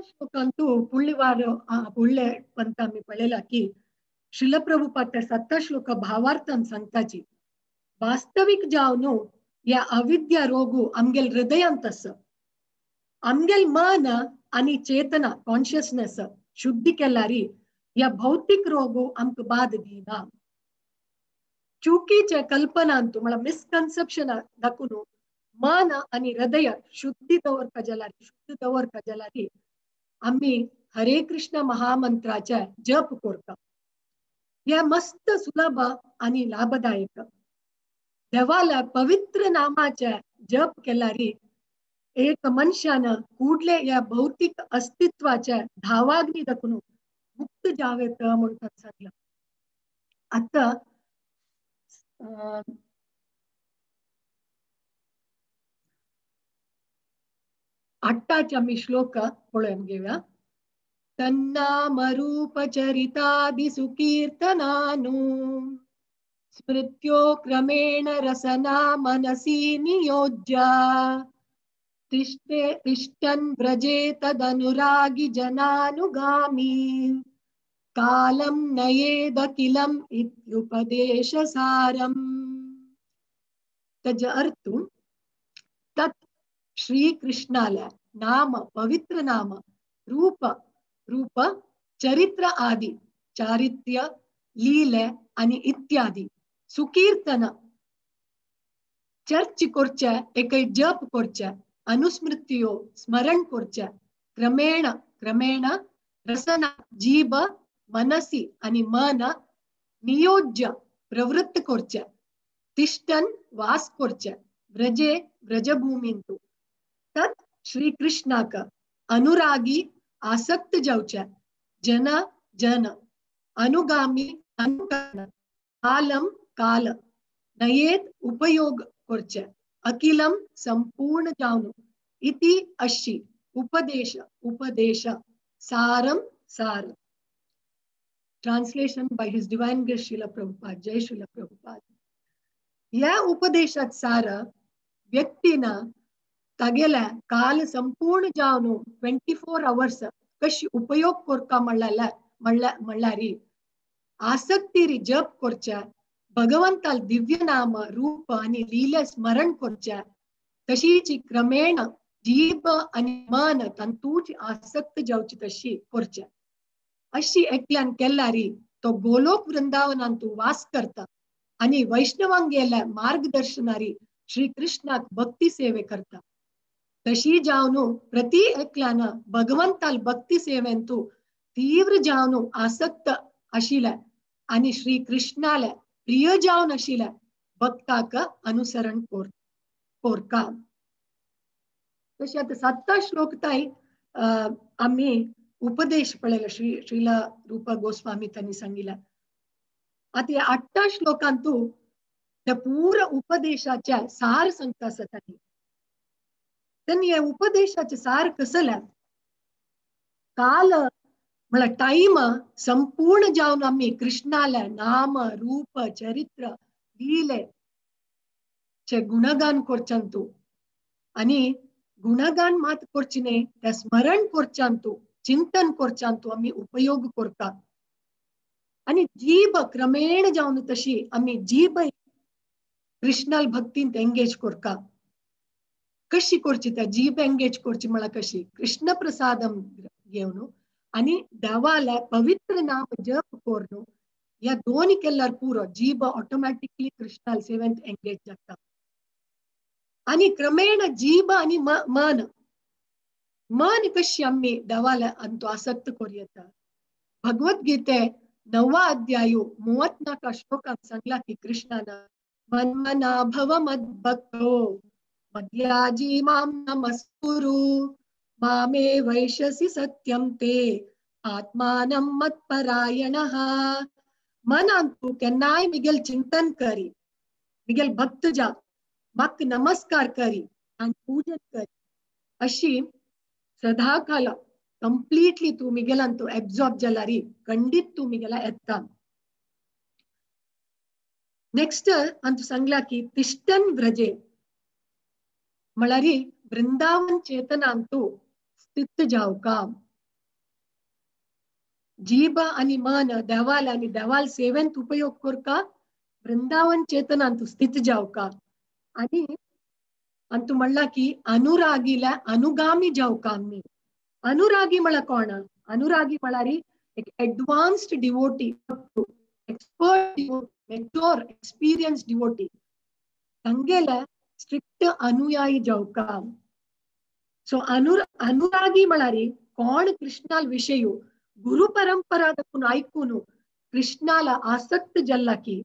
श्लोकांतू पुडले पुडले पंत आमी पळयला की श्रील प्रभुपाद त्या सत्ता श्लोक भावार्थान सांगताची वास्तविक जावन या अविद्या रोगू आमगेल हृदयांत आसा. आमगेल मन आनी चेतना कॉन्शियसनेस शुद्धी केल्यारी या भौतिक रोगू आमकां बाद दिना. चुकीचे कल्पनांतू म्हळ्यार मिसकन्सेप्शन दाखोवन मन आनी हृदय शुद्धी दवरता जाल्यार शुद्ध दवरता जाल्यार आमी हरे कृष्ण महामंत्राचे जप करता. हे मस्त सुलभ आनी लाभदायक. देवाला पवित्र नामाचे जप केल्यार एक मनशान ಕೂಡ್ಲೆ या भौतिक अस्तित्वाच्या धावाग्नी दाखून मुक्त जावेत म्हणून सांगला. आता आठटाचे आमी श्लोक पळोवन घेवया. तन्नामरूपचरितादि सुकीर्तनानु स्मृत्यो क्रमेण रसना मनसी नियोज्य तिष्ठे तिष्ठन् व्रजे तदनुरागी जनानुगामी कालं नयेदखिलम् इत्युपदेशसारम्. तज अर्थ तत् श्रीकृष्णाला नाम पवित्र नाम रूप रूप चरित्र आदि चारित्र्य लीले आणि इत्यादी सुकीर्तन चर्च करचे एकय जप करचे अनुस्मृतियो स्मरण करचे क्रमेण क्रमेण रसना जीभ मनसी आणि मन नियोज्य प्रवृत्त करचे तिष्ठन वास करचे व्रजे व्रजभूमींतु तत् श्रीकृष्णाक अनुरागी आसक्त जावचे जन जन अनुगामी अनुकरण कालम काल नयेत उपयोग करचे अखिलम संपूर्ण जावनु इति अशी उपदेश उपदेश सारम सार. Translation by his divine grace Srila Prabhupada. Jai Srila Prabhupada. या उपदेशात सार व्यक्तीना तागेल्या काल संपूर्ण जावनु 24 आवर्स कशी उपयोग करता म्हणल्यार आसक्तीरी जप करच्या भगवंताल दिव्य नाम रूप आणि लीला स्मरण करच्या तशीच क्रमेण जीभ आणि मन तांतूची आसक्त जावची तशी करच्या. अशी एकल्यान केल्यारी तो गोलोक वृंदावनांतू वास करता आणि वैष्णवांगेल्या मार्गदर्शनारी श्रीकृष्णाक भक्ती सेवे करता. तशी जावनु प्रति एकल्यान भगवंताल भक्ती सेवेंतू तीव्र जावनु आसक्त आशिल्या आणि श्रीकृष्णाला प्रिय जावन आशिल्या भक्ताक अनुसरण कोरका. तशी आता सातता श्लोक ताई आम्ही उपदेश पळयला श्री श्रीला रूपा गोस्वामी त्यांनी सांगितला. आता या आठटा श्लोकांतू त्या पूर उपदेशाच्या सार सांगता आसा त्यांनी. त्यांनी या उपदेशाचे सार कसल्या काल म्हळ्यार टाइम संपूर्ण जावन आमी कृष्णाला नाम रूप चरित्र लीले चे गुणगान करच्यांतू आणि गुणगान मात करची न्ही त्या स्मरण करच्यांतू चिंतन करच्यांतू आमी उपयोग करता. आणि जीभ क्रमेण जावन तशी आमी जीभ कृष्णाल भक्तींत एंगेज करता. कशी करची त्या जीभ एंगेज करची म्हळ्यार कशी कृष्ण प्रसादम घेवन आणि देवाला पवित्र नाम जप करून या दोन केल्यार पुरो जीभ ऑटोमॅटिकली कृष्णाल सेवेंत एंगेज जाता. आणि क्रमेण जीभ आणि मन मन कशी आम्ही देवाला अंतू आसक्त करूं. भगवद्गीते 9वा अध्याय 34 श्लोकात सांगला की कृष्णान मन्मना भव मद्भक्तो मद्याजी मां नमस्कुरु मामे वैश्यसि सत्यं ते आत्मानं मत्परायणः. मनांतू केन्नाय मिगेल चिंतन करी मिगेल भक्त जा म्हाका नमस्कार करी आनी पूजन करी अशी सदाकाल कंप्लीटली तूं मिगेलान तूं एब्जॉर्ब जाल्यार खंडीत तूं मिगेला येता. नेक्स्ट अंतू सांगला की तिष्ठन व्रजे म्हळ्यार वृंदावन चेतनांतू स्थित जावका. जीभ आनी मन देवाल आनी देवाल सेवेंत उपयोग करका, वृंदावन चेतनांतु स्थित जावका. आनी अंतु म्हणला की अनुरागीला अनुगामी जावका आमी. अनुरागी म्हळ्यार कोण? अनुरागी म्हळ्यार एक advanced devotee, expert devotee, mature experience devotee, तांगेले स्ट्रिक्ट अनुयायी जावका. सो अनुरागी म्हळ्यार कोण कृष्णाल विशय गुरु परंपरा दाखून आयकून कृष्णाला आसक्त जल्ला की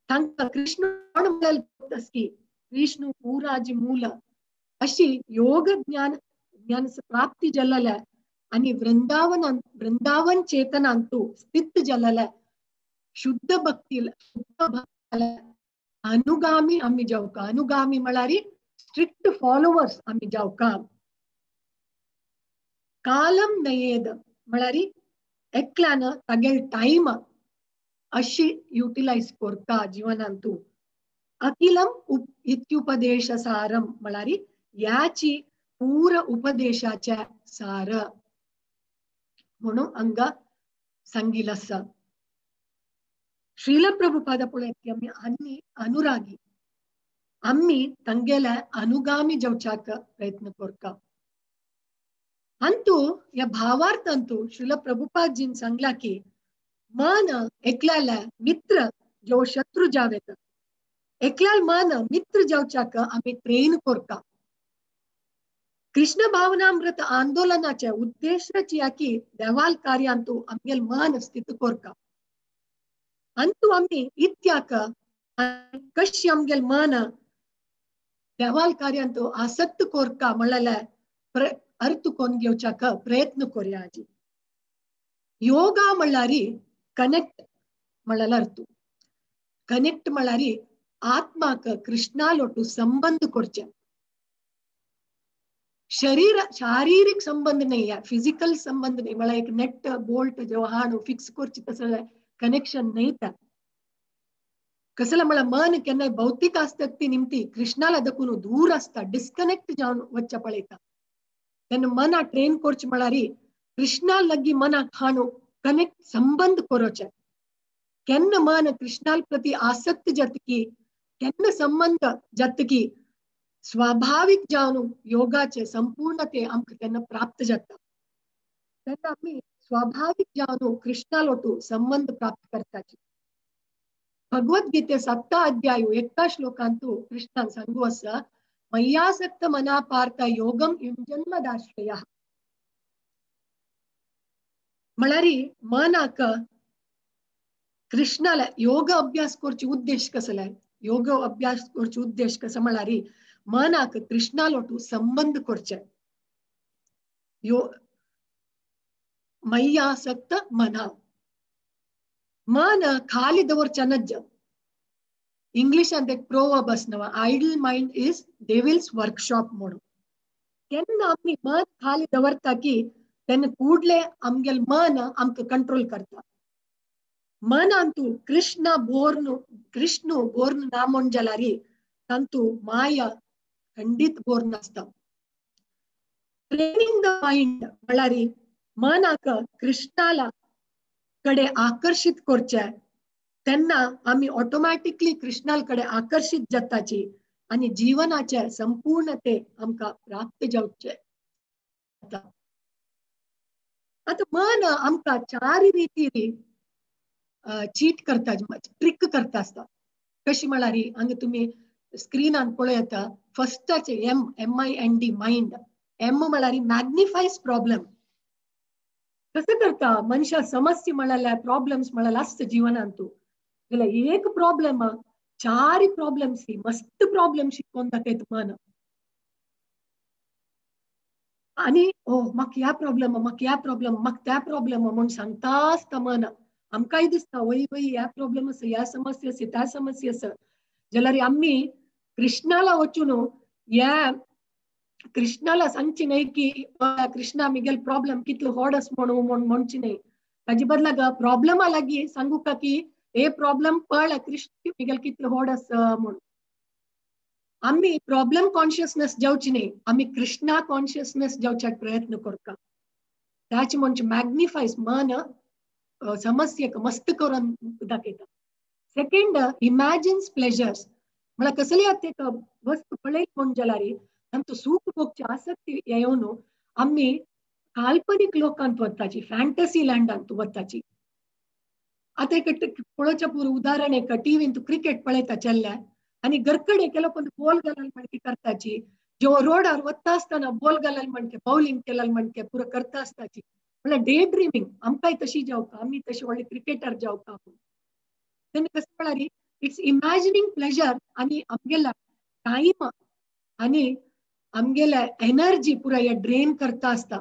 तांकां कृष्ण कोण म्हणल्यार की विष्णु पूराजी मूल अशी योग ज्ञान ज्ञान प्राप्ती जल्लल्या आणि वृंदावन वृंदावन चेतनांतु स्थित जल्लल्या शुद्ध भक्ती शुद्ध भक्ताला अनुगामी आम्ही जावका. अनुगामी म्हळ्यार स्ट्रिक्ट फॉलोवर्स आम्ही जावका. कालम नयेद म्हळ्यार एकल्यान तागेल टायम अशी युटिलायज करता जीवनांतु. अखिलम इत्युपदेश सारम म्हळ्यार याची पूर उपदेशाचे सार म्हणून अंग सांगिल आसा. श्रील प्रभुपाद पळयत की आमी आनी अनुरागी आमी तांगेल्या अनुगामी जावच्याक प्रयत्न करता. अंतु या भावार्थ अंतु श्रील प्रभुपादजीन सांगला की मन एकल्याला मित्र जो शत्रू जावेत, एकल्याल मन मित्र जावच्याक आमी ट्रेन करता. कृष्ण भावनामृत आंदोलनाचे उद्देशाची की देवाल कार्यांतु आमगेल मन स्थित करता. अंतु आमी इत्याक कशी आमगेल मन देवाल कार्यांतु आसक्त करता म्हणल्यार अर्थ कोण घेवच्याक प्रयत्न करया. आजी योगा म्हणल्यार कनेक्ट म्हणल्यार अर्थ, कनेक्ट म्हणल्यार आत्माक कृष्णालोटू संबंध करचे. शरीर शारीरिक संबंध नाही, फिजिकल संबंध नाही, मला एक नेट बोल्ट जेव्हा हाणू फिक्स करची तसं कनेक्शन नाही. त्या कसला मला मन केन्नाय भौतिक आसक्ती निमती कृष्णाला दखून दूर असता, डिस्कनेक्ट जावन वच्चा पळयता. तेन्ना मना ट्रेन करचे म्हळ्यार कृष्णा लगी मनाक हाणू कनेक्ट संबंध करोचे. केन्ना मन कृष्णा प्रती आसक्त जातकी, केन्ना संबंध जातकी स्वाभाविक जावन योगाचे संपूर्णते आमकां तेन्ना प्राप्त जाता. तेन्ना आमी स्वाभाविक जावन कृष्णालोटू संबंध प्राप्त करताची. भगवद्गीते 7 अध्याय 1 श्लोकांतु कृष्णान सांगू आसा, मय्यासक्त मना पार्थ योगम युञ्जन्मदाश्रय. म्हळ्यार मनाक कृष्णाला योग अभ्यास करचे उद्देश कसलाय? योग अभ्यास करचे उद्देश कसो म्हळ्यार मनाक कृष्णालोटू संबंध करचे. यो मय्यासक्त मना मन खाली दवरच्या नज्ज. इंग्लिशांत एक प्रोवर्ब आसा, idle mind is devil's workshop म्हणून. केन्ना आमी मन खाली दवरता की तेन्ना कूडले आमगेल मन आमकां कंट्रोल करता. मनांतु कृष्ण बोर्न कृष्ण बोर्न ना म्हण जाल्यार तांतु माया खंडीत बोर्न आसता. ट्रेनिंग the mind म्हळ्यार मनाक कृष्णाला कडे आकर्षित करचे, तेन्ना आमी ऑटोमॅटिकली कृष्णा कडे आकर्षित जाताची आनी जीवनाचे संपूर्णते आमकां प्राप्त जावचे. आतां मन आमकां चार रितीनी चीट करता, ट्रिक करता आसता. कशी म्हळ्यार हांगा तुमी स्क्रिनान पळयता, फर्स्टाचे M M I N D mind, M म्हळ्यार मॅग्निफायज प्रॉब्लम. कसं करता मनशा समस्या म्हळ्यार प्रॉब्लम्स म्हळ्यार आसता जिवनांतु, जाल्यार एक प्रॉब्लम चार प्रॉब्लम्स मस्त प्रॉब्लम शिकोवन दाखयता मन. आनी ओ म्हाका ह्या प्रॉब्लम, म्हाका ह्या प्रॉब्लम, म्हाका त्या प्रॉब्लम म्हूण सांगता आसता मन. आमकांय दिसता वय वय ह्या प्रॉब्लम आसा, ह्या समस्या आसा, त्या समस्या आसा. जाल्यार आमी कृष्णाला वचून ह्या कृष्णाला सांगची न्हय की कृष्णा मिगेल प्रॉब्लम कितलो व्हड आसा म्हणून म्हणची न्हय. ताजे बदला प्रॉब्लमा लागीं सांगू का की हे प्रॉब्लम पळ कृष्ण मिगेल कितलो व्हड आसा म्हणून. आमी प्रॉब्लम कॉन्शियसनेस जावची न्हय, आमी कृष्णा कॉन्शियसनेस जावच्याक प्रयत्न करता. ताचे म्हणजे मॅग्निफायज मन समस्येक मस्त करून दाखयता. सेकंड, इमॅजिन्स प्लेजर्स म्हळ्यार कसली आतां एक वस्तू पळयत म्हूण जाल्यार आमचो सूख भोगची आसक्ती येवन आमी काल्पनीक लोकांत वताची, फॅन्टसी लँडांत वताची. आतां एक पळोवच्या पुरो उदाहरण, एक टिवीन तूं क्रिकेट पळयता चल्ल्या आनी घरकडे केलो पण बॉल घालून म्हणके करताची, जेव्हा रोडार वता आसतना बॉल घालून म्हणके बॉलिंग केलं म्हणके पुरो करता आसताची. म्हळ्यार डे ड्रीमिंग. आमकांय तशी जावका, आमी तशी व्हडली क्रिकेटर जावका. तेन्ना कसं म्हळ्यार it's imagining pleasure आनी आमगेला टायम आनी आमगेल्या एनर्जी पुराय ड्रेन करता आसता.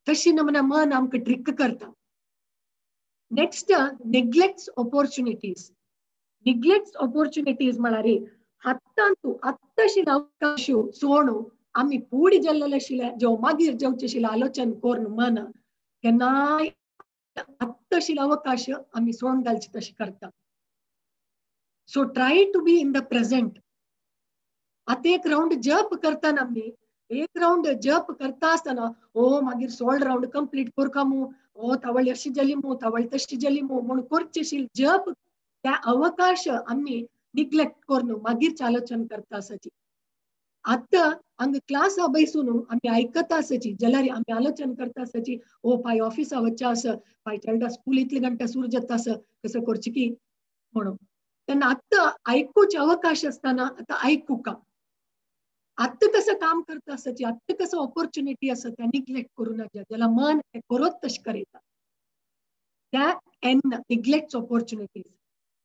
तशी नमना मन आमकां ट्रिक करता. Next, neglects opportunities. Neglects opportunities म्हळ्यार आत्तांतू आत्ताशिल्ले अवकाश सोणू आमी पुडी जल्लले आशिल्ले जेव मागीर जेवचे आशिल्ले आलोचन करून मन केन्नाय आत्ताशिल्ले अवकाश आमी सोण घालचे तशें करता. So try to be in the present. आतां एक रावंड जप करतना आमी एक रावंड जप करता आसतना ओ मागीर 16 रावंड कंप्लीट करका मू, ओ तावळ अशी जाली मू, तावळ तशी जाली मू म्हूण करचे आशिल्ले जप त्या अवकाश आमी निग्लेक्ट करून मागीर आलोचन करता आसाची. आतां हांगा क्लासा बैसून आमी आयकता आसाची जाल्यार आमी आलोचन करता आसाची, ओ पाय ऑफिसा वच्चें आसा, पाय चेडा स्कूल इतले घंटा सुरू जाता आसा, कसं करचें की म्हणून. तेन्ना आतां आयकुचे अवकाश आसतना आतां आयकुका. आत्तां कसं काम करता आसाची, आत्तां कसं ऑपॉर्च्युनिटी आसा त्या निग्लेक्ट करूं नाका, जाल्यार मन तें करत तशें करयता. त्या एन निग्लेक्ट्स ऑपॉर्च्युनिटीज.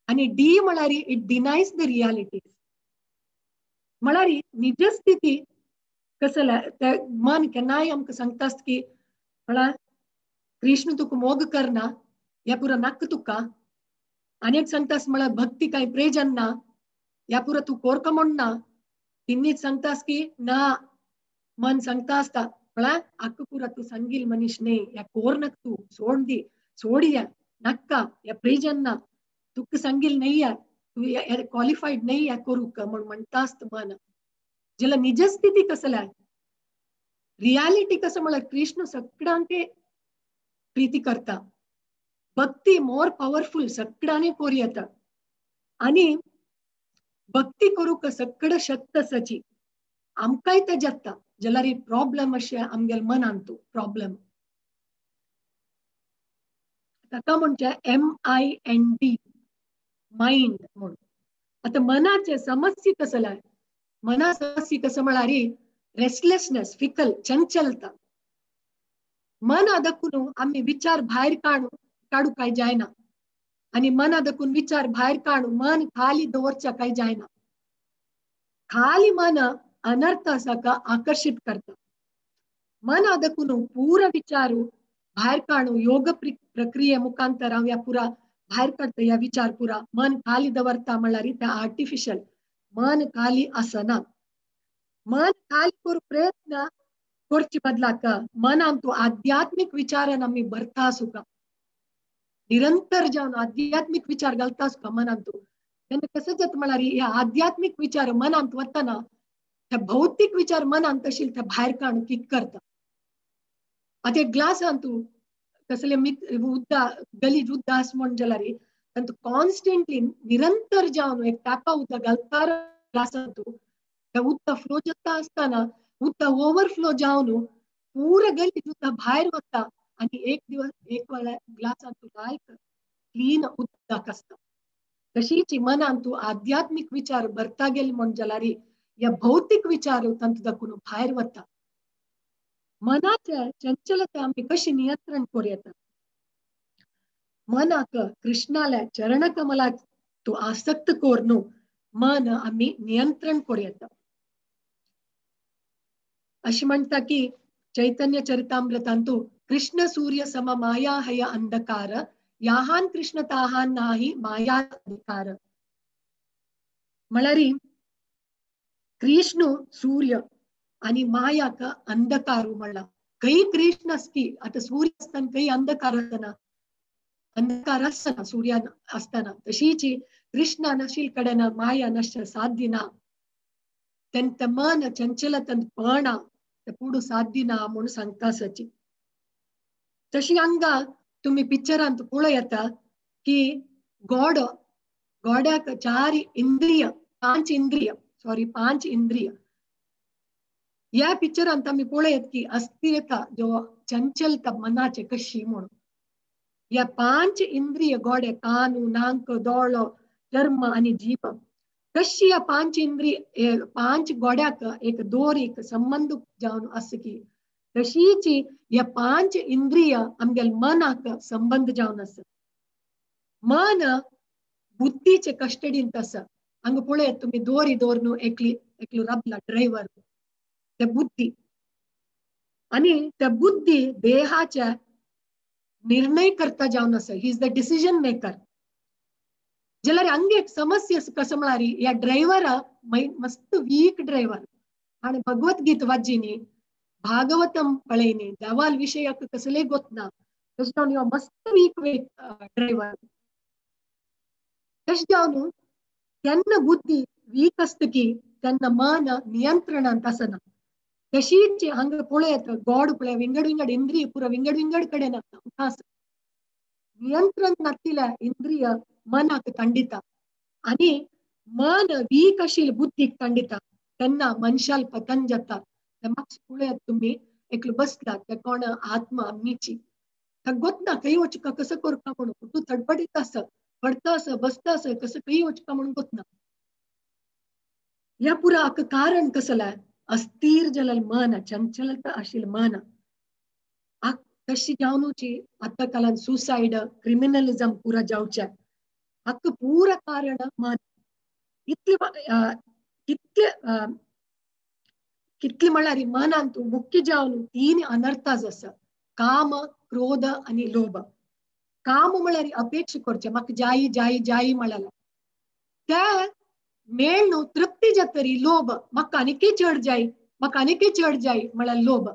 आनी डी म्हळ्यार it denies the realities. म्हळ्यार निजस्थिती कसं मन केन्नाय आमकां सांगता आसता की म्हळ्यार कृष्ण तुका मोग करना, ह्या पुरो नाका तुका. आनी एक सांगता आसता म्हळ्यार भक्ती कांय प्रयोजन ना, ह्या पुरो तूं कोरका म्हण ना. तिन्नीच सांगता आसता की ना, मन सांगता आसता म्हळ्यार आक्क पुरा तूं सांगील मनीस न्ही, ह्या कोर नाका तूं, सोड दी, सोड ह्या नाका, ह्या प्रयोजन ना, तुका सांगील न्ही, ह्या तूं क्वालिफाईड न्ही ह्या करूंक म्हूण म्हणटा आसता मन. जाल्यार निजस्थिती कसल्या रियालिटी कसं म्हळ्यार कृष्ण सगळ्यांके प्रीती करता, भक्ती मोर पावरफुल सगळ्यांनी कोरी येता आनी भक्ती करूंक सगळं शक्त आसाची. आमकांय तें जाता जाल्यार प्रॉब्लम अशें आमगेले मनान तूं प्रॉब्लम ताका म्हणजे MIND mind म्हणून. आतां मनाचे समस्या कसल्या, मना समस्या कसं म्हळ्यार रेस्टलेसनेस, फिकल, चंचलता. मन दखून आमी विचार भायर काडू काय जायना आनी मना दखून विचार भायर काडू मन खाली दवरच्या काय जायना. खाली मन अनर्थ साका आकर्षित करता. मना दखून पूरा विचारू भायर काडू योग प्रक्रिये मुखांतर ह्या पुरा भायर काडटा ह्या विचार पुरा मन खाली दवरता म्हळ्यार त्या आर्टिफिशियल मन खाली आसना. मन खाली करूं प्रयत्न करचे बदलाक मनान तूं आध्यात्मीक विचारान आमी भरता आसूका, निरंतर जावन आध्यात्मीक विचार घालता आसूका मनान तूं. तेन्ना कसं जाता म्हळ्यार ह्या आध्यात्मीक विचार मनांत वतना त्या भौतीक विचार मनांत आशिल्ले ते भायर काडून किक करता. आतां एक ग्लासान तूं कसले उदक गलीज उदक आसा म्हूण जाल्यार तातूंत कॉन्स्टंटली निरंतर जावन एक टॅपा उदक घालता ग्लासान तूं, त्या उदक फ्लो जाता आसतना उदक ओवरफ्लो जावन पुरा गलीज उदक भायर वता आनी एक दिवस एक वेळा ग्लासान तूं लायक क्लीन उदक आसता. तशीच मनान तूं आध्यात्मीक विचार भरता गेले म्हूण जाल्यार ह्या भौतीक विचार तांतूं दाखून भायर वता. मनाच्या चंचलता आमी कशी नियंत्रण करूं येता. मनाक कृष्णाल्या चरणकमलाक तूं आसक्त करून मन आमी नियंत्रण करूं येता. अशें म्हणटा की चैतन्य चरितामृतांतू कृष्ण सूर्य सम माया हय अंधकार याहान कृष्ण ताहान नाही माया अधिकार. म्हळ्यार कृष्ण सूर्य आणि मायाक अंधकार म्हणला. खंय कृष्ण आसकी आतां सूर्य आसतना खंय अंधकार आसना, अंधकार आसना सूर्यान आसतना. तशीच कृष्णा नाशिल्ले कडेन माया नासच्या साध्य ना. तेंचें मन चंचलतन पळना तें पुडू साध्य ना म्हूण सांगता आसाची. तशी हांगा तुमी पिक्चरांत पळयता की गोडो गोड्याक चार इंद्रिय पांच इंद्रिय सॉरी पांच इंद्रिय ह्या पिक्चरांत आमी पळयत की अस्थिरता जो चंचलता मनाचे कशी म्हणून ह्या पांच इंद्रिय गोडे कानू नाक दोळो चर्म आनी जीभ कशी ह्या पांच इंद्रिय पांच गोड्याक एक दोरीक संबंध जावन आसा की तशीच ह्या पांच इंद्रिय आमगेले मनाक संबंध जावन आसा. मन बुद्धीचे कस्टडींत आसा. हांगा पळयत तुमी दोरी दवरून एकली एकलो राबला ड्रायव्हर त्या बुद्धी आनी त्या बुद्धी देहाच्या निर्णय करता जावन आसा. He is the decision maker. जाल्यार हांगा एक समस्या कसो म्हळ्यार ह्या ड्रायव्हरा मस्त वीक ड्रायव्हर आनी भगवत गीता वाचिनी भागवतम पळयनी देवाल विशयाक कसलेय गोतना तशें जावन ह्यो मस्त वीक ड्रायव्हर. तशें जावन केन्ना बुद्धी वीक आसता की तेन्ना मन नियंत्रणांत आसना. तशीच हांगा पळयत गोड पळय विंगड विंगड इंद्रिय पुरो विंगड विंगड कडेन आसा. नियंत्रण नातिल्या इंद्रिय मनाक तांडिता आनी मन वीक आशिल्ले बुद्धीक तांडिता तेन्ना मनशाल पतन जाता. मातशें पळयात तुमी एकलो बसला ते कोण आत्मा आमीची ताका गोतना खंय वचका कसो करता म्हणून तूं थडफडीत आसा पडता आसा बसता आसा कसो खंय वचका म्हणून गोतना. ह्या पुराक कारण कसलें अस्थिर जालें मन चंचलता आशिल्लें मन. तशी जावनुची आतां कालान सुसायड क्रिमिनलिजम पुरा जावचें हाका पुरा कारण मन. इतले कितले कितले म्हळ्यार मनांत मुख्य जावन तीन अनर्थाज आसा काम क्रोध आनी लोभ. काम म्हळ्यार अपेक्षा करचें म्हाका जायी जायी जायी म्हळ्यार त्या मेळ्ळो तृप्ती जातरी लोभ म्हाका आनीकय चड जाय म्हाका आनीकय चड जाय म्हळ्यार लोभ.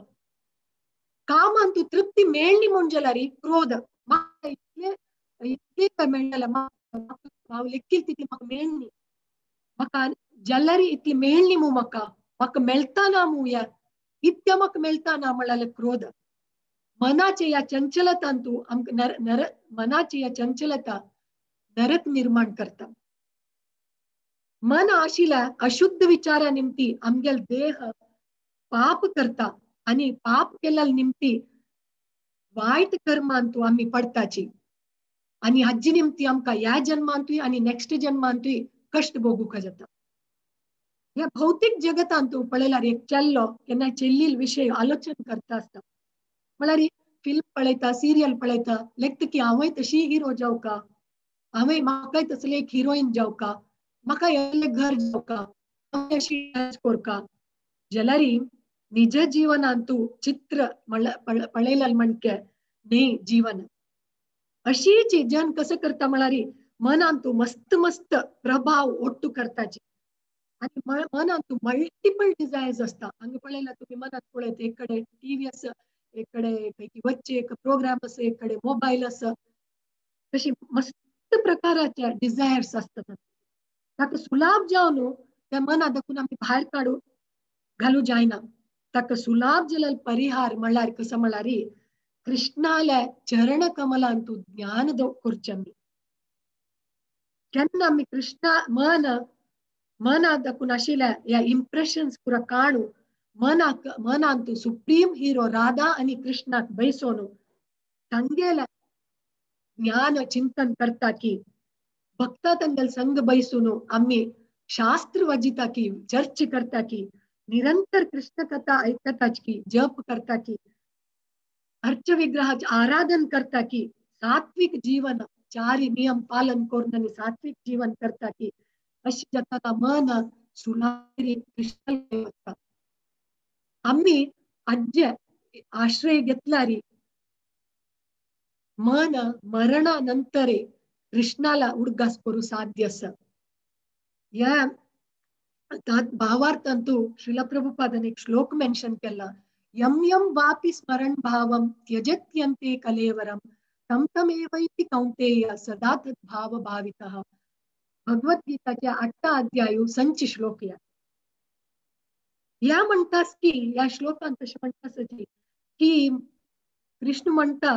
कामांत तृप्ती मेळ्ळी म्हूण जाल्यार क्रोध म्हाका इतले इतले मेळ्ळें हांव लेखील तितली म्हाका मेळ्ळी म्हाका जाल्यार इतली मेळ्ळी मू म्हाका म्हाका मेळटा ना मू ह्या इतकें म्हाका मेळटा ना म्हळ्यार क्रोध. मनाचे ह्या चंचलतांतू आमकां नर नर मनाची ह्या चंचलता नरक निर्माण करता. मन आशिल्ल्या अशुद्ध विचारा निमती आमगेल देह पाप करता आनी पाप केल्ल्या निमती वायट कर्मांतू आमी पडताची आनी हाजी निमती आमकां ह्या जन्मांतूय आनी नेक्स्ट जन्मांतूय कश्ट भोगूंक जाता. ह्या भौतीक जगतांतू पळयल्यार एक चेल्लो केन्ना चेल्लील विशय आलोचन करता आसता म्हळ्यार फिल्म पळयता सिरियल पळयता लेगता की हांवय तशी हिरो जावका हांवय म्हाकाय तसले एक हिरोईन जावका म्हाका हें घर जावका हांव अशी डान्स करका. जाल्यार निज जीवनांतू चित्र पळयल्यार म्हणके न्ही जीवन. अशीच जन कसं करता म्हळ्यार मनांतू मस्त मस्त प्रभाव ओट्टू करताची आनी मनांतू मल्टिपल डिझायर्स आसता. हांगा पळयल्यार तुमी मनांत पळयत एक कडेन टीव्ही आसा एक कडेन खंय वच्चे एक प्रोग्राम आसा एक कडेन मोबायल आसा तशी मस्त प्रकाराचे डिझायर्स आसतात. ताका सुलाभ जावन त्या मना दाखून आमी भायर काडू घालू जायना. ताका सुलाभ जाल्यार परिहार म्हळ्यार कसो म्हळ्यार कृष्णाल्या चरण कमलांतू ज्ञान करचें आमी. केन्ना आमी कृष्णा मन मना दाखून आशिल्ल्या ह्या इम्प्रेशन्स पुरा काडू मनाक मनांतू सुप्रीम हिरो राधा आनी कृष्णाक बैसोन तांगेल्या ज्ञान चिंतन करता की भक्ता तांगेल संग बैसून आमी शास्त्र वाजिता की चर्च करता की निरंतर कृष्ण कथा ऐकताच की जप करता की अर्च विग्रहाचे आराधन करता की सात्विक जीवन चारी नियम पालन करून आनी सात्विक जीवन करता की अशें जाता मन सुलारी कृष्ण वता. आमी आज्जे आश्रय घेतल्यार मन मरणा नंतर कृष्णाला उडगास करू साध्य आसा. ह्या भावार्थांतू श्रील प्रभुपादान एक श्लोक मेन्शन केला यम यम वापि स्मरण भावम त्यजत्यंते कलेवरम तम तमेवैति कौंतेय सदा तद्भाव भावितः. भगवद्गीताच्या 8 अध्यायू संच श्लोक या ह्या म्हणटास की ह्या श्लोकांत तशें म्हणटास की कृष्ण म्हणटा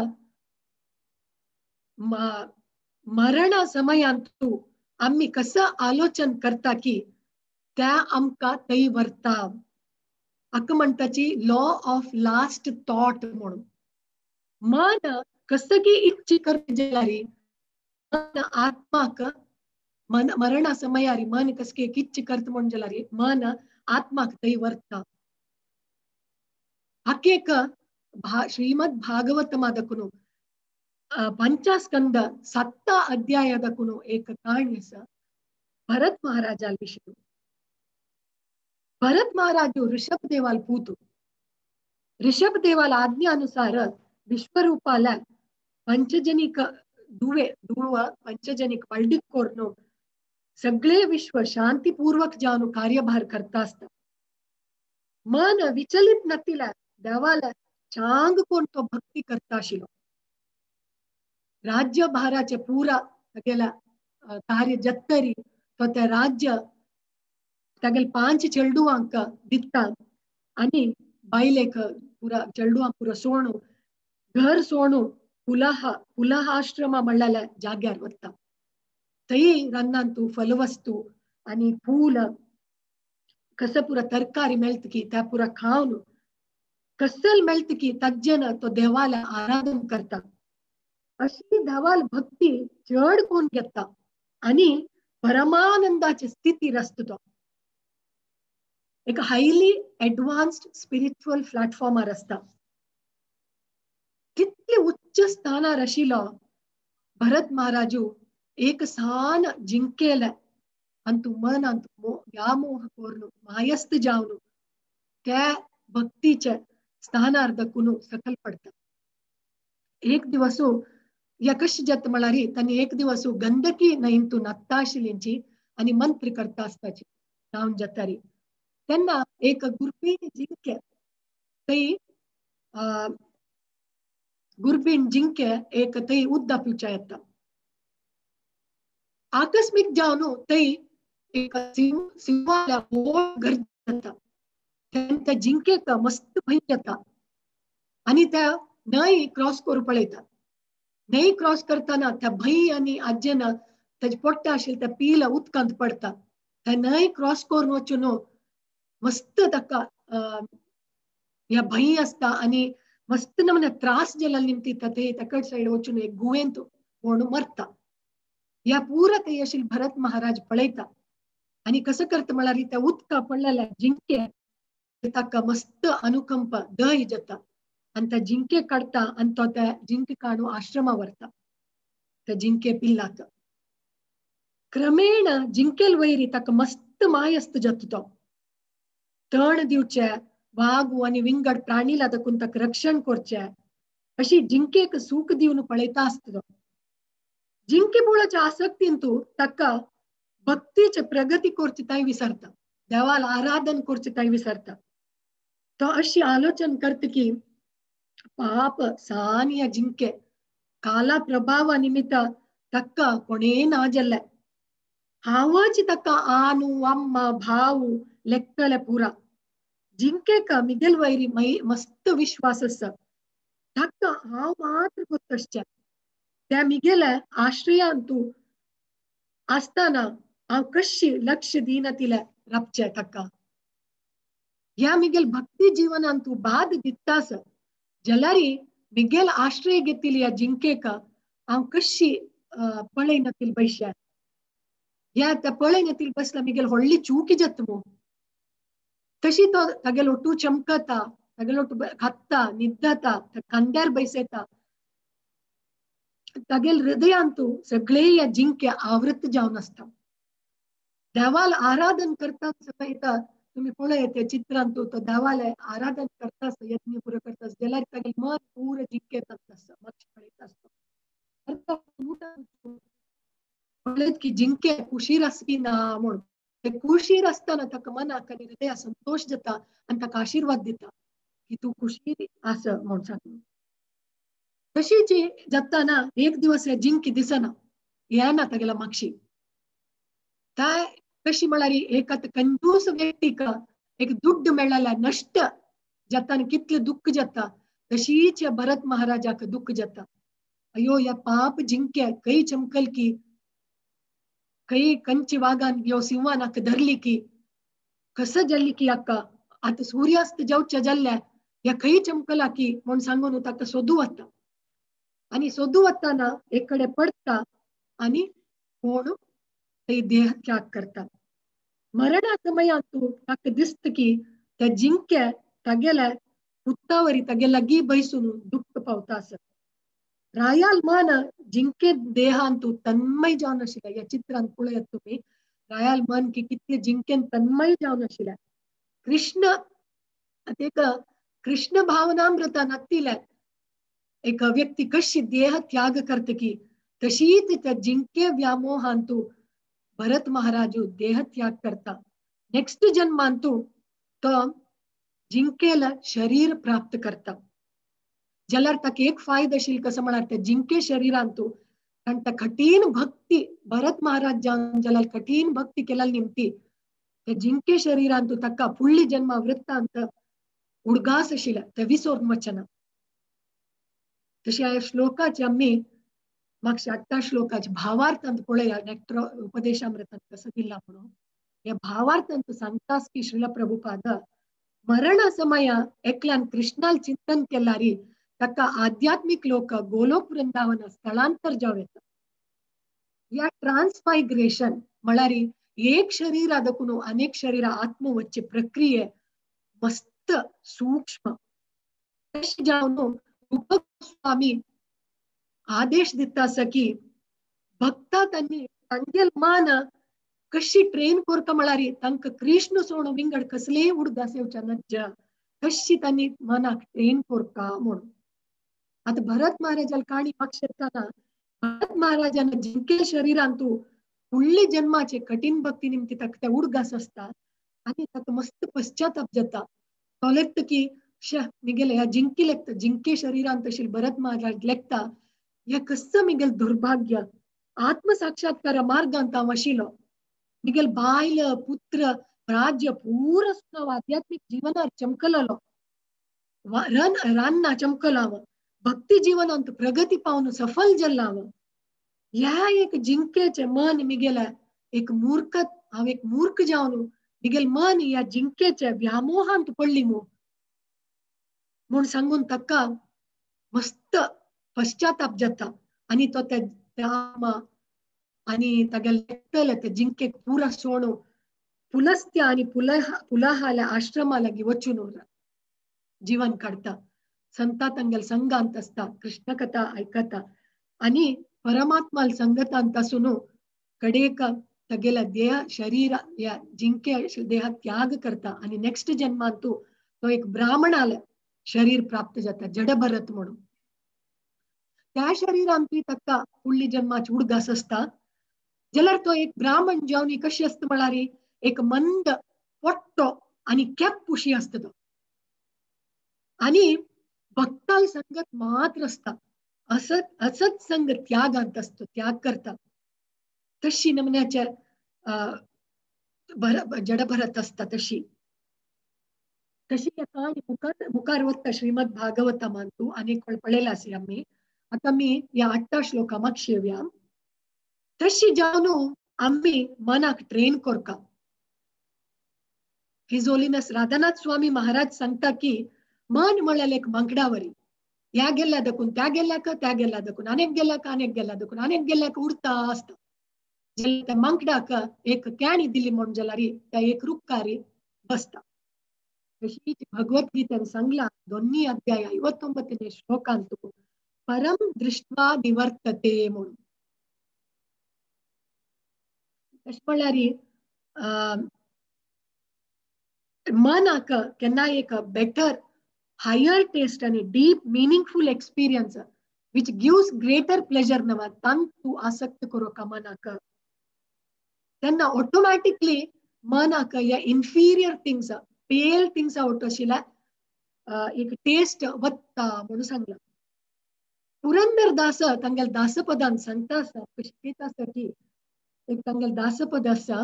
मरणा समयांतू आम्ही कसं आलोचन करता की त्या आमकां थंय व्हरता. हाका म्हणटाची लॉ ऑफ लास्ट थॉट म्हणून. मन कसं की इच्छा करता जाल्यार मन आत्माक मन मरणा समयारी मन कसके इच्छा करता म्हणून जाल्यार मन आत्माक थंय व्हरता. हाका एक श्रीमद भागवत मादकुनु पंचास्कंद 7 अध्यायदकुनु एक काणी आसा भरत महाराजा विषय. भरत महाराजु ऋषभ देवाल पूतु. ऋषभ देवाल आज्ञानुसार विश्वरूपाला पंचजनिक दुवे दुव पंचजनिक पल्डिकोर्नु सगळे विश्व शांतिपूर्वक जावनु कार्यभार करता आसता. मन विचलित नतिला देवाला चांग कोण तो भक्ती करता आशिल्लो. राज्यभाराचे पुरा तागेल्या कार्य जत्तरी तो त्या राज्य तागेले 5 चेडवांक दिता आनी बायलेक पुरा चेडवांक पुरा सोणू घर सोणू पुलह पुलहाश्रमा म्हणलेल्या जाग्यार वता. थंय रानांतू फलवस्तू आनी फूल कसं पुरा तरकारी मेळत की त्या पुरा खावन कसल मेळत की तज्जन तो देवाला आराधन करता. अशी देवाल भक्ती चड कोण घेता आनी परमानंदाची स्थिती आसता. तो एक हायली एडवान्स्ड स्पिरिच्युअल प्लॅटफॉर्मार आसता. कितले उच्च स्थानार आशिल्लो भरत महाराजू एक सान जिंकेले अंतु मन अंतु व्यामोह कोर्नु मायस्त जावनु त्या भक्तीचे स्थानार दकुनु सकल पडता. एक दिवसू यकश जत म्हळ्यार तांणी एक दिवसू गंदकी न्हंयंतू नत्ताशिलींची आनी मंत्र करता आसताची न्हावन जातारी तेन्ना एक गुरबीण जिंके थंय गुरबीण जिंके एक थंय उद्दा पिवच्या येता. आकस्मीक जावन थंय एक सिंहाला व्हड गर्दी जाता. त्या जिंकेक मस्त भंय येता आनी त्या न्हंय क्रॉस करूं पळयता. न्हंय क्रॉस करतना त्या भंय आनी आज्जेन ताजे पोट्टा आशिल्लें त्या पील उदकांत पडटा. त्या न्हंय क्रॉस करून वचून मस्त ताका ह्या भंय आसता आनी मस्त नमने त्रास जाल्या निमती ते तकड सायड वचून एक गुवेंत म्हणून मरता. ह्या पुरा थंय आशिल्ले भरत महाराज पळयता आनी कसं करता म्हळ्यार त्या उदका पडलेल्या जिंके ताका मस्त अनुकंप दय जाता आनी त्या जिंके काडटा आनी तो त्या जिंके काडून आश्रमा व्हरता त्या जिंके पिल्लाक. क्रमेण जिंकेल वयरी ताका मस्त मायस्त जाता. तो तण दिवचे वागू आनी विंगड प्राणीला दाखून ताका रक्षण करचे अशी जिंकेक सूख दिवन पळयता आसता. तो जिंके बोळाच्या आसक्तीन तूं ताका भक्तीचे प्रगती करची तांय विसरता. देवाला आराधन करचे तांय विसरता. तो अशी आलोचन करता की पाप सानिया जिंके काला प्रभावा निमित्त ताका कोणें ना जाल्लें. हांवच ताका आनू अम्मा भाऊ लेखतले पुरा. जिंकेक मिगेल वैरी मस्त विश्वास आसा. ताका हांव मात्र गोत्तशचें त्या मिगेले आश्रयांतू आसतना हांव कशी लक्ष दिना तिले राबचें ताका. ह्या मिगेल भक्ती जिवनान तूं बाद दित्तास जाल्यार मिगेल आश्रय घेतिल्ली ह्या जिंकेक हांव कशी पळयनातील बैश्या. ह्या त्या पळयनातील बसला मिगेल व्हडली चूक जाता मू. तशी तो तागेलो ओटू चमकता तागेलो ओटू खाता निद्दता खांद्यार बैसयता. तागेल हृदयांतू सगळे ह्या जिंके आवृत जावन आसता. देवाल आराधन करता समयता तुम्ही पळय त्या चित्रांत तो देवाले आराधन करता आसता यज्ञ पुरो करता जाल्यार तागेलें मन पुरो जिंकेत आसता मातशें पळयता आसता. पळयत की जिंके कुशीर आसा की ना म्हूण. ते कुशीर आसतना ताका मनाक आनी हृदया संतोश जाता आनी ताका आशिर्वाद दिता की तूं कुशीर आसा म्हूण सांगून. तशीच जाताना एक दिवस हे जिंकी दिसना येना तागेल्या मागशी. काय कशी म्हळ्यार एक आतां कंजूस व्यक्तीक एक दुड्ड मेळ्ळ्यार नश्ट जाता आनी कितलें दुख्ख जाता तशीच ह्या भरत महाराजाक दुःख जाता. अयो ह्या पाप जिंक्या खंय चमकल की, खंय कंची वागान यो सिंहान हाका धरली की, कसं जाल्ली की हाका आतां सूर्यास्त जावच्या जाल्ल्या ह्या खंय चमकला की म्हूण सांगून ताका सोदू वता. आनी सोदू वतना एक कडेन पडटा आनी कोण ते देह त्याग करता. मरणा समयांतू ताका दिसता की त्या जिंक्या तागेल्या पुत्तावरी तागे लागीं बैसून दुख्ख पावता आसत. रायाल मन जिंके देहांतू तन्मय जावन आशिल्लें. ह्या चित्रांत पळयात तुमी, रायाल मन की कितले जिंकेन तन्मय जावन आशिल्लें. कृष्ण एक कृष्ण भावनामृता नातिल्या एक व्यक्ती कशी देह त्याग करता की तशीच त्या जिंके व्यामोहांतू भरत महाराजू देह त्याग करता. नेक्स्ट जन्मांतू तो जिंकेला शरीर प्राप्त करता. जाल्यार ताका एक फायदो आशिल्लो कसो म्हळ्यार त्या जिंके शरीरांतू कारण त्या कठीण भक्ती भरत महाराज जावन जाल्यार कठीण भक्ती केल्या निमती त्या जिंके शरीरांतू ताका फुडली जन्मा वृत्तांत उडगास आशिल्ले ते विसरून वचना. तशी ह्या श्लोकाचे आमी मागच्या आठ्या श्लोकाचे भावार्थांत पळया नेक्टर उपदेशामृतांत कसो दिला म्हणून ह्या भावार्थांत सांगतास की श्रील प्रभुपाद मरणा समया एकल्यान कृष्णाल चिंतन केल्यारी ताका आध्यात्मिक लोक गोलोक वृंदावन स्थलांतर जावं येता. ह्या ट्रान्समायग्रेशन म्हळ्यार एक शरीरा दकून अनेक शरीरा आत्म वच्चे प्रक्रिये मस्त सूक्ष्म तशें जावन रूप स्वामी आदेश दिता आसा की भक्ता तांणी तांगेल मान कशी ट्रेन करता म्हळ्यार तांकां कृष्ण सोडून विंगड कसलेय उडगास येवच्या नज्जा कशी तांणी मनाक ट्रेन करता म्हणून. आतां भरत महाराजाल काणी मागशेताना भरत महाराजान जिंके शरीरांतू फुडले जन्माचे कठीण भक्ती निमती ताका ते उडगास आसता आनी ताका मस्त पश्चाताप जाता. तो लेखता की शे मिगेले ह्या जिंकी लेखता जिंके शरीरांत तशी भरत महाराज लेखता ह्या कसो मिगेल दुर्भाग्य आत्मसाक्षात्कार मार्गांत हांव आशिल्लो, मिगेल बायल पुत्र राज्य पूरा हांव आध्यात्मीक जीवनार चमकलेलो, रान्ना चमकलो हांव, भक्ती जीवनांत प्रगती पावन सफल जाल्लो हांव. ह्या एक जिंकेचें मन मिगेल्या एक मूर्ख हांव एक मूर्ख जावन मिगेल मन ह्या जिंकेच्या व्यामोहांत पडली मू म्हूण सांगून ताका मस्त पश्चाताप जाता आनी तो त्या आनी तागेले लेखतले ते जिंकेक पुरा सोडून पुलस्त्या आनी पुलाहाल्या आश्रमा लागीं वचून जीवन काडटा. संता तांगेल संगांत आसता, कृष्ण कथा आयकता आनी परमात्माल संगतांत आसून कडेक तागेल्या देह शरीर ह्या जिंके देह त्याग करता आनी नेक्स्ट जन्मांतू तो एक ब्राह्मणाले शरीर प्राप्त जाता जडभरत म्हणून. त्या शरीरांतूय ताका फुडली जन्माची उडगास आसता. जाल्यार तो एक ब्राह्मण जावन कशी आसता म्हळ्यार एक मंद पोट्टो आनी केप्पुशी आसता तो आनी भक्ताल संगत मात्र आसता, असत असत संग त्यागांत आसता, त्याग करता. तशी नमन्याचे जडभरत आसता तशी तशी काणी मुखार मुखार वता श्रीमद भागवता तूं आनी पळयला आसी आमी. आतां आमी ह्या आठ्या श्लोका मागशी येवया. तशी जावन आमी मनाक ट्रेन करका. His holiness Radhanath Swami Maharaj सांगता की मन म्हळ्यार एक मांकडावरी, ह्या गेल्ल्या दकून त्या गेल्ल्याक, त्या गेल्ल्या दकून आनेक गेल्ल्याक, आनेक गेल्ल्या दकून आनेक गेल्ल्याक उडता आसता. जाल्यार त्या मांकडाक एक कॅणी दिली म्हूण जाल्यार त्या एक रुखारी बसता. तशीच भगवद्गीतेन सांगला दोन्ही अध्याय 59 श्लोकांतू परम दृष्ट्वा निवर्तते म्हणून. तशें म्हळ्यार मनाक केन्ना एक बेटर हायर टेस्ट आनी deep meaningful experience which gives greater pleasure नवा तांक तूं आसक्त करोका मनाक, तेन्ना ऑटोमॅटिकली मनाक ह्या इन्फिरियर थिंग्स पेल थिंग्स आवट आशिल्ल्या एक टेस्ट वत्ता म्हणून सांगला. पुरंदर दास तांगेल्या दासपदान सांगता आसा, शिकयता आसा की एक तांगेलें दासपद आसा,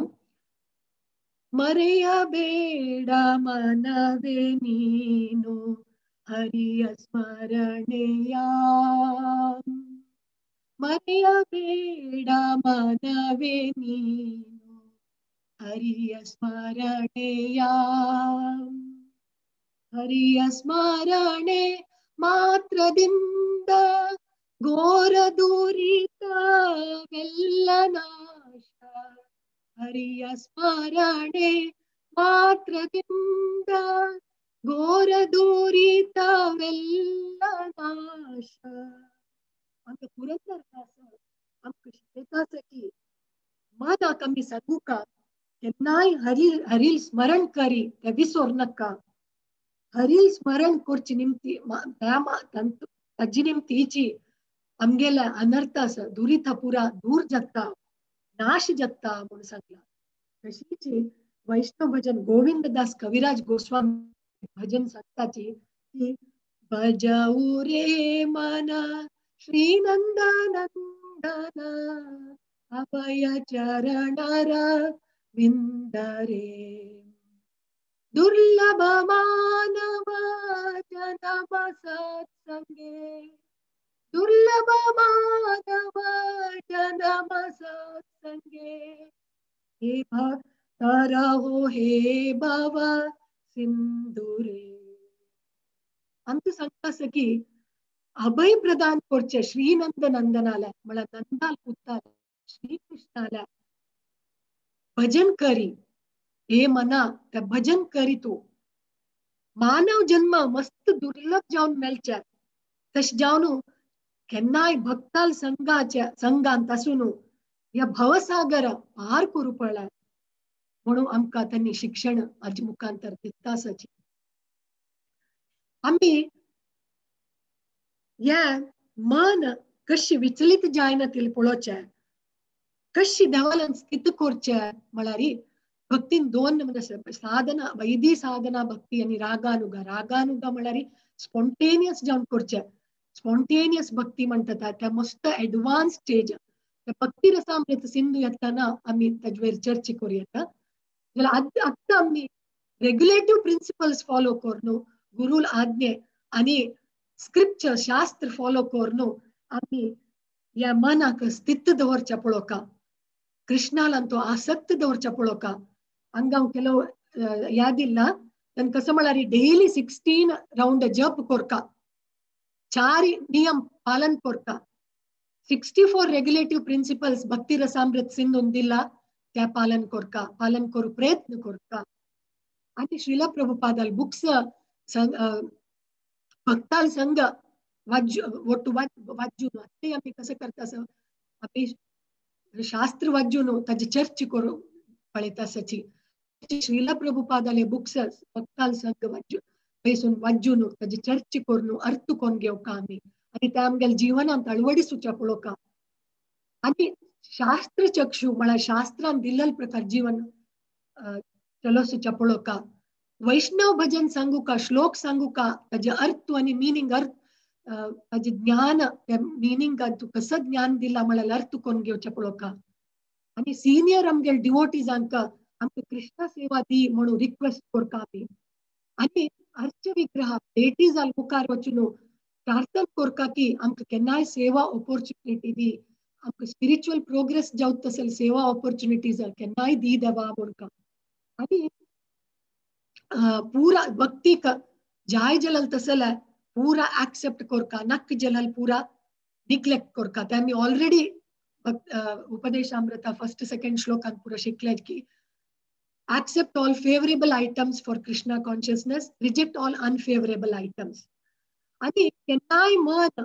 मರೆयಬೇಡ ಮನವೇ ನೀನು ಹರಿಯ ಸ್ಮರಣೆಯ ಮರೆಯಬೇಡ ಮನವೇ ನೀನು ಹರಿಯ ಸ್ಮರಣೆಯ ಹರಿಯ ಸ್ಮರಣೆ ಮಾತ್ರದಿಂದ ಘೋರ ದುರಿತವೆಲ್ಲ ನಾಶ ಹರಿಯ ಸ್ಮರಣೆ ಮಾತ್ರದಿಂದ ಘೋರ ದುರಿತವೆಲ್ಲ ನಾಶ. ಅಂತ ಪುರಂದರ ದಾಸ आमकां शिकयता आसा की मनाक आमी सांगूका केन्नाय हरी हरील स्मरण करी ते विसर नाका. हरील स्मरण करची निमती ताजी निमतीची आमगेल्या अनर्थ आसा दुरिता पुरा दूर जाता नाश जाता म्हणून सांगला. तशीच वैष्णव भजन गोविंददास कविराज गोस्वामी भजन सांगताची की भजऊ रे मना श्रीनंदनंदन अभय चरणर विंदरे दुर्लभ मानव जन्म सत्संगे दुर्लभ मानव जन्म सत्संगे हे तरहो हे भव सिंधुरे. अंत सांगता आसा की अभय प्रदान करचे श्रीनंद नंदनाला म्हळ्यार नंदाल पुताल श्रीकृष्णाला भजन करी हे मना त्या भजन करी तू मानव जन्म मस्त दुर्लभ जावन मेळचे तशें जावन केन्नाय भक्ताल संघाच्या संघांत आसून ह्या भवसागर पार करूं पडला म्हणून आमकां त्यांनी शिक्षण हाजे मुखांतर दिता आसाची. आमी ह्या मन कशी विचलित जायना ती पळोवचें कशी देवालान स्थित करचें म्हळ्यार भक्तीन दोन साधना वैधी साधना भक्ती आनी रागानुगा. रागानुगा म्हळ्यार स्पॉन्टेनियस जावन करचें स्पॉन्टेनियस भक्ती म्हणटात त्या मस्त एडवान्स स्टेज. त्या भक्ती रसामृत सिंधू येताना आमी ताजेर चर्चा करूं येता. जाल्यार आत्तां आमी रेग्युलेटीव प्रिंसिपल्स फॉलो करून गुरूल आज्ञे आनी स्क्रिप्चर शास्त्र फॉलो करून आमी ह्या मनाक स्थित दवरच्या पळोवका कृष्णालान तो आसक्त दवरच्या पळोवका. हांगा हांव केलो याद इल्ला तांकां कसो म्हळ्यार डेली 16 रावंड जप कोरका 4 नियम पालन कोरका 64 रेग्युलेटीव प्रिंसिपल्स भक्ती रसामृत सिंधून दिला त्या पालन कोरका पालन करू प्रयत्न कोरका. आनी श्रीला प्रभुपादाल बुक्स भक्ताल संघ वाज्जू ಒಟ್ಟು वाज्जू ते आमी कसं करता आसा आमी शास्त्र वाज्जू न्हू ताजी चर्च करू पळयता आसाची. श्रीला प्रभुपादाले बुक्स भक्ताल संघ वाज्जू थंयसून वाज्जू न्हू ताजी चर्च करून अर्थ कोन्न घेवका आमी आनी ते आमगेल्या जिवनांत अळवडिसूच्या पळोवका. आनी शास्त्र चक्षु म्हळ्यार शास्त्रान दिल्लल प्रकार जीवन चलोसूच्या पळोवका. वैष्णव भजन सांगूका श्लोक सांगूका ताजे अर्थ आनी मिनींग अर्थ ताजे ज्ञान त्या मिनींगान तूं कसं ज्ञान दिला म्हळ्यार अर्थ कोन्न घेवचें पळोवका. आनी सिनियर आमगेले डिवोटीजांकां आमकां कृष्णा सेवा दी म्हणून रिक्वेस्ट करता आमी. आनी अर्च विग्रह डेटीजाल मुखार वचून प्रार्थना करता की आमकां केन्नाय सेवा ऑपोर्चुनिटी दी आमकां स्पिरिच्युअल प्रोग्रेस जावत तसले सेवा ऑपोर्चुनिटीज केन्नाय दी देवा म्हणका. आनी पूरा भक्तीक जाय जलल तसले पूरा एक्सेप्ट करका नक्क जलल पूरा निग्लेक्ट करका. ते आमी ऑलरेडी उपदेशामृता फर्स्ट सेकंड श्लोकान पूरा शिकले की accept all favourable items for Krishna consciousness reject all unfavourable items. आनी केन्नाय मन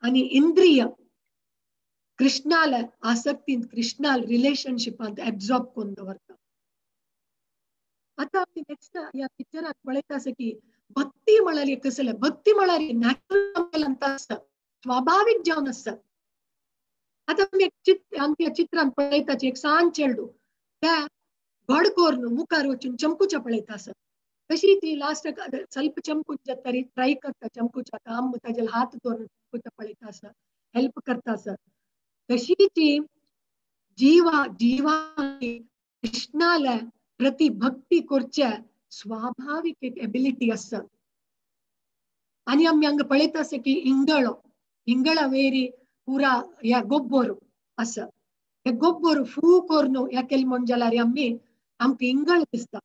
आनी इंद्रिय कृष्णाल आसक्तीन कृष्णाल रिलेशनशिपांत एब्झॉर्ब करून दवरता. आतां आमी नेक्स्ट ह्या पिक्चरांत पळयता आसा की भक्ती म्हळ्यार कसलें भक्ती म्हळ्यार नॅचरल आसता स्वाभावीक जावन आसता. आतां आमी एक चित्र आमच्या चित्रांत पळयताची एक सान चेडू त्या घड करून मुखार वचून चमकुच्या पळयता आसा. तशी ती लास्टाक ಸ್ವಲ್ಪ चमकून जाता ट्राय करता चमकुच्या काम ताजेर हात दवरून चमकुच्या पळयता आसा हेल्प करता आसा. तशी ती जीवा जीवा कृष्णाला प्रति भक्ती करच्या स्वाभाविक एक एबिलिटी आसा. आनी आमी हांगा पळयता आसा की इंगळो इंगळा वेरी पुरा ह्या गोब्बर आसा. हे गोब्बर फू करून ह्या केले म्हण जाल्यार आमी आमकां इंगळ दिसता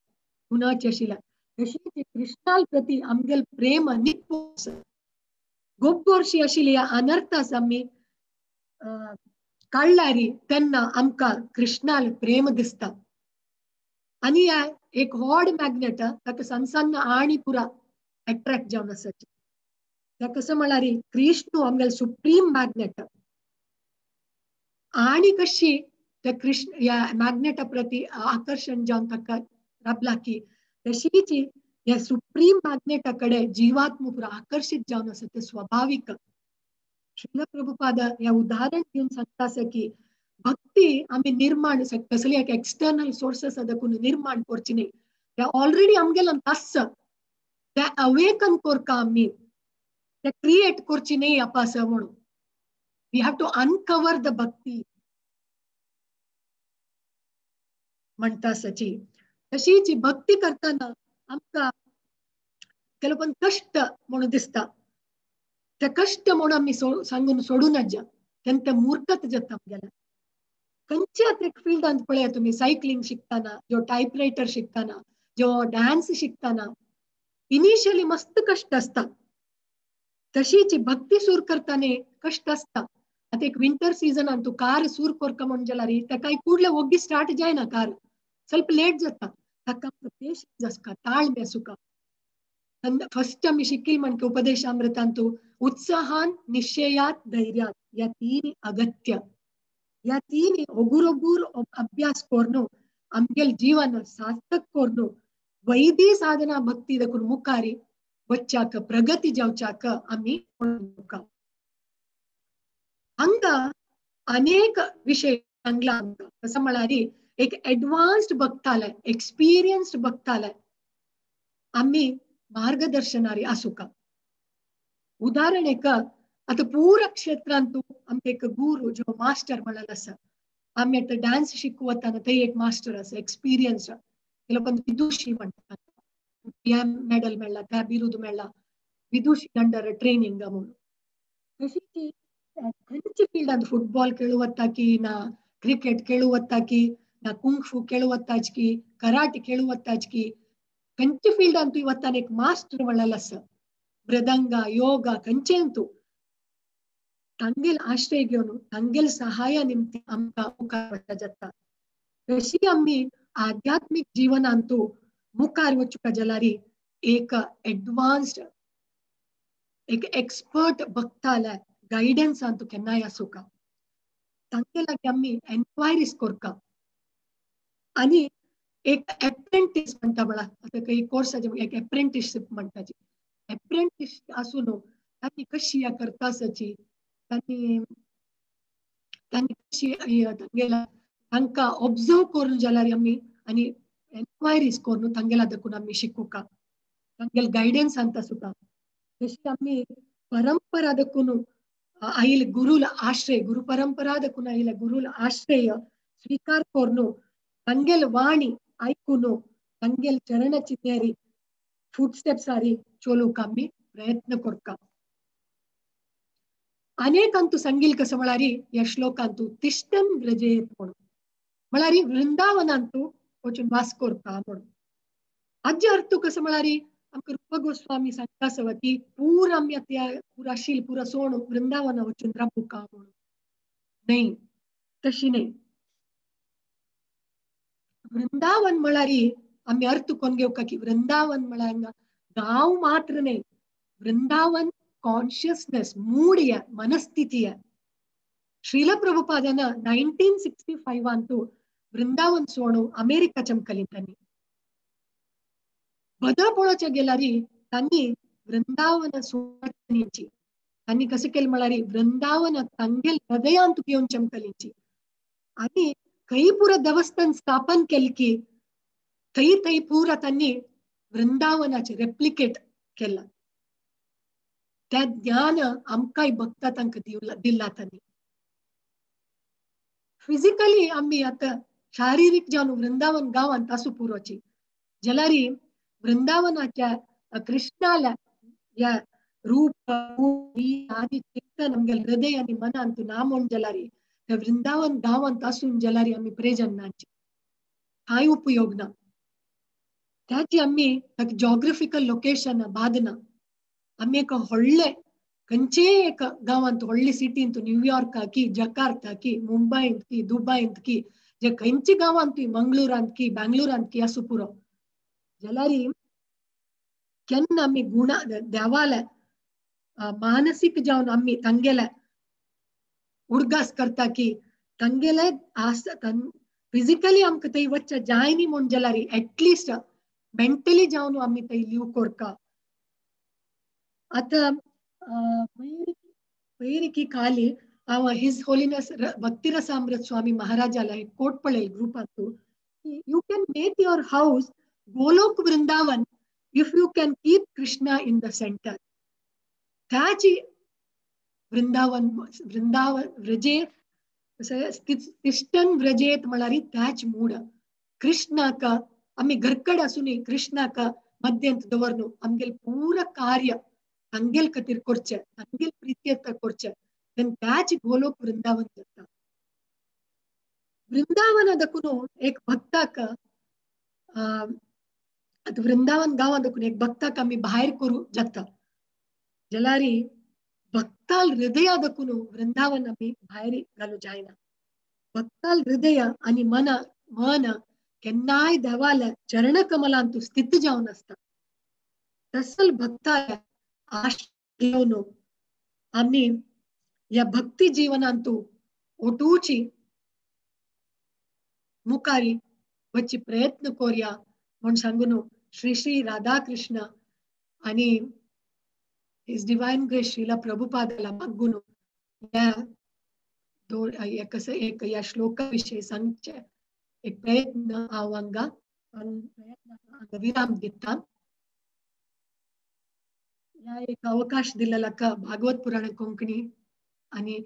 उणाचे आशिल्ल्या. तशीच कृष्णाल प्रती आमगेल प्रेम निप्पू आसा. गोब्बरशी आशिल्ली ह्या अनर्थास आमी काडल्यारी तेन्ना आमकां कृष्णाल प्रेम दिसता. आनी ह्या एक व्हड मॅग्नेट ताका सन्न सन्न आणी पुरा एट्रॅक्ट जावन आसाची. त्या कसं म्हळ्यार कृष्ण आमगेले सुप्रीम मॅग्नेट आनी कशी त्या कृष्ण ह्या मॅग्नेटा प्रती आकर्शण जावन ताका राबला की तशीच ह्या सुप्रीम मॅग्नेटा कडेन जिवात्म पुरा आकर्शीत जावन आसा ते स्वाभावीक. श्रील प्रभुपाद ह्या उदाहरण दिवन सांगता आसा की भक्ती आमी निर्माण कसली एक एक्सटर्नल सोर्सेस देखून निर्माण करची न्ही, त्या ऑलरेडी आमगेल्यान आसा त्या अवेकन करका आमी ते क्रिएट करची न्ही अपास म्हणून. We have to uncover the bhakti म्हणटा सची. तशीच भक्ती करताना आमकां ಕೆಲವು पण कष्ट म्हणून दिसता, ते कष्ट म्हणून आमी सांगून सोडून जा तेन्ना ते मूर्खत जाता आमगेल्या. खंयच्याच एक फिल्डांत पळया तुमी, सायकलिंग शिकतना, जो टायपरायटर शिकतना, जो डान्स शिकतना इनिशियली मस्त कष्ट आसता. तशीच भक्ती सूर करताना कष्ट आसता. आतां एक विंटर सीजनान तूं कार सूर करता म्हण जाल्यार ताका कुडले ओग्गी स्टार्ट जायना, कार ಸ್ವಲ್ಪ ಲೇಟ್ जाता. ताका पेशन्स आसका, ताळमे आसूका. फर्स्ट आमी शिकील म्हणके उपदेशामृतांतु उत्साहान निश्चयात धैर्यात ह्या तीन अगत्य, ह्या तीन ಒಗುರೊಗುರು अभ्यास करून आमगेल जीवन सार्थक करून वैदी साधना भक्ती देखून मुखारी वच्चाक प्रगती जावच्याक आमी हांगा अनेक विशय सांगला आमकां. कसं म्हळ्यार एक एडवान्स्ड भक्तालय, एक्सपिरियन्स्ड भक्तालय आमी मार्गदर्शनारी आसूका. उदाहरण एक आतां पुरा क्षेत्रांतू आमकां एक गुरू जो मास्टर म्हणलेलो आसा, आमी आतां डान्स शिकवताना थंय एक मास्टर आसा एक्सपिरियन्स्ड, लोकांक विदुशी म्हणटात, ह्या मेडल मेळ्ळा त्या बिरुद मेळ्ळा, विदुशी अंडर ट्रेनिंग म्हणून. तशी ती खंयच्या फिल्डांत फुटबॉल खेळू की ना क्रिकेट खेळू की ना कुंगफू खेळू की कराटे खेळू की खंयच्या फिल्डांत तूं वताना एक मास्टर म्हणलेलो आसा. मृदंगा योगा खंयचें तूं तांगेल आश्रय घेवन तांगेल सहाय निमती आमकां मुखार जाता. तशी आमी आध्यात्मीक जीवनांतू मुखार वचूंक जाल्यार एक एडवान्स्ड एक एक्सपर्ट भक्ताल्या गायडन्सान तूं केन्नाय आसूका. तांगे लागीं आमी एन्क्वायरीज करका आनी एक एप्रेंटीस म्हणटा म्हळ्यार आतां काही कोर्साचे एक एप्रेंटिसशीप म्हणटाची, एप्रेंटीस आसून तांणी कशी ह्या करता आसाची, तांणी तांणी कशी तांगेल्या तांकां ऑब्जर्व करून जाल्यार आमी आनी एन्क्वायरीज करून तांगेल्या देखून आमी शिकूका, तांगेल गायडन्सान आसूका. तशी आमी परंपरा देखून आयिल्ले गुरूल आश्रय, गुरु परंपरा देखून आयिल्ले गुरूल आश्रय स्वीकार करून तांगेल वाणी आयकून तांगेल चरण चिन्यारी फूट स्टेप्सारी चोलूक आमी प्रयत्न करका. अनेकांतू सांगील कसं म्हळ्यार ह्या श्लोकांतू तिश्टन व्रजेत म्हणून म्हळ्यार वृंदावनांतू वचून वास करता म्हणून. हाजे अर्थ कसं म्हळ्यार आमकां रूप गोस्वामी सांगता सव की पूर आमी आतां पुरा शील पुरा सोण वृंदावना वचून राबूका म्हणून न्हय, तशी न्हय. वृंदावन म्हळ्यार आमी अर्थ कोन्न घेवका की वृंदावन म्हळ्यार गांव मात्र न्हय, वृंदावन कॉन्शियसनेस मूड या मनस्थिती. श्रील प्रभुपादान 1965 वृंदावन सोणू अमेरिका चमकली. त्यांनी बदल पळोवच्या गेल्यारी त्यांनी वृंदावन सोडची, त्यांनी कसं केलं म्हळ्यार वृंदावन तांगेल हृदयांत घेवन चमकलीची आणि खंय पुरा देवस्थान स्थापन केलं की थंय थंय पुरा त्यांनी वृंदावनाचे रेप्लिकेट केला. त्या ज्ञान आमकांय भक्ता तांकां दिला त्यांनी. फिजिकली आमी आतां शारिरीक जावन वृंदावन गांवांत आसूं पुरोची जाल्यार वृंदावनाच्या कृष्णाल्या ह्या रूप आनी चिंतन आमगेले हृदय आनी मनांत ना म्हूण जाल्यार ते वृंदावन गांवांत आसून जाल्यार आमी प्रेजन नाचे कांय उपयोग ना. त्याची आमी ताका जॉग्राफिकल लोकेशन बादना. आमी एक व्हडले खंयचेय एक गांवांत व्हडले सिटींत न्यूयॉर्का की जकार्ता की मुंबयंत की दुबयंत की जे खंयचे गांवांत मंगळुरांत की बेंगलोरांत की आसूं पुरो जाल्यार केन्ना आमी गुणा देवाले मानसीक जावन आमी तांगेले उडगास करता की तांगेले आस फिजिकली आमकां थंय वच्चे जायनी म्हूण जाल्यार एटलिस्ट मेंटली जावन आमी थंय लीव कोरका. आतां पयर खाली हांव his holiness Bhaktirasamrita स्वामी महाराजाला एक कोट पळयल ग्रुपांतू, you can make your house Golok Vrindavan if you can keep Krishna in the centre. त्याची वृंदावन वृंदावन व्रजेत तिश्टन व्रजेत म्हळ्यार त्याच मूड कृष्णाक आमी घरकड आसूनय कृष्णाक मध्यंत दवरनु आमगेले पूरा कार्य तांगेल खातीर करचें, तांगेल प्रित्यर्थ करचें, त्याच गोलोक वृंदावन जाता. वृंदावन दखून एक भक्ताक आतां वृंदावन गांवां दखून एक भक्ताक आमी भायर करूं जाता जाल्यार भक्ताल हृदया दखून वृंदावन आमी भायर घालूं जायना. भक्ताल हृदय आनी मन मन केन्नाय देवाल्या चरण कमलांत स्थित जावन आसता. तसल भक्ताल आश घेवन आमी ह्या भक्ती जीवनांतू ओटूची मुखारी वच्ची प्रयत्न कोरया म्हूण सांगून श्री श्री राधाकृष्ण आनी his divine grace Srila प्रभुपादाला मागून ह्या दोन कसं एक ह्या श्लोका विशयी सांगचे एक प्रयत्न हांव हांगा प्रयत्न विराम दिता. ह्या एक अवकाश दिलेला का भागवत पुराण कोंकणी आणि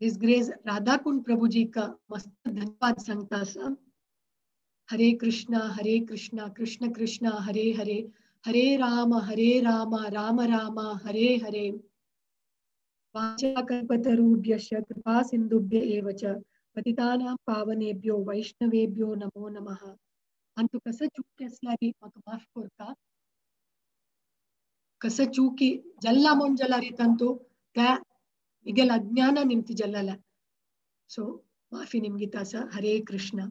his grace Radhakund प्रभुजीक मस्त धन्यवाद सांगता आसा. हरे कृष्णा हरे कृष्णा कृष्ण कृष्ण हरे हरे हरे राम राम राम हरे हरे. वाचाकल्पतरुभ्यश्च कृपा सिन्धुभ्य एव च पतितानां पावनेभ्यो वैष्णवेभ्यो नमो नमः. अंतु कसं चूक आसल्यार म्हाका माफ करता. कसं चूकी जल्ला म्हूण जाल्यार तांतू त्या मिगेल अज्ञान निमती जल्लला. सो माफी निमगिता आसा. हरे कृष्ण.